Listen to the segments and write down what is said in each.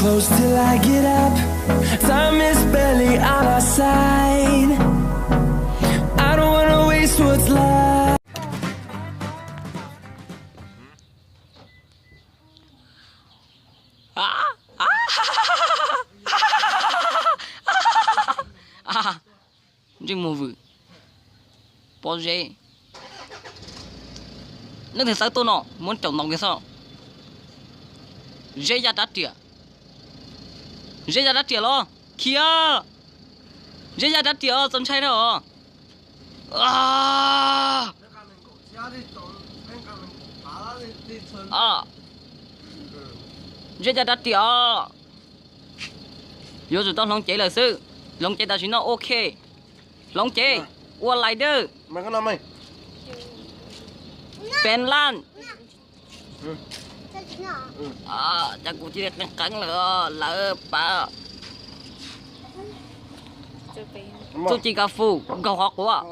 Close till I get up. Time is barely on our side. I don't wanna waste what's left. Ntsej muag vwm, pob zeb. Leej twg txawb tuaj no, muab caum ntaus kiag xwb. Zeb yaj rab riam. Zeb yaj rab riam los khiav. Zeb yaj rab riam os, txaus ntshai na os. Zeb yaj rab riam os. Yuav tsum tau hloov cev lawm xwb. Hloov cev tam sim no, ok. Hloov cev, ua lais dawb. Pem laj. Cas kuv cia li qeeb qeeb lawm, lawv pab. Txuj ci ka fu nkaug qhov quav.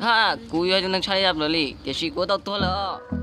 Ha, kuv yog neeg tshaj yam lawm li, tiam sis kuv tau tuag lawm.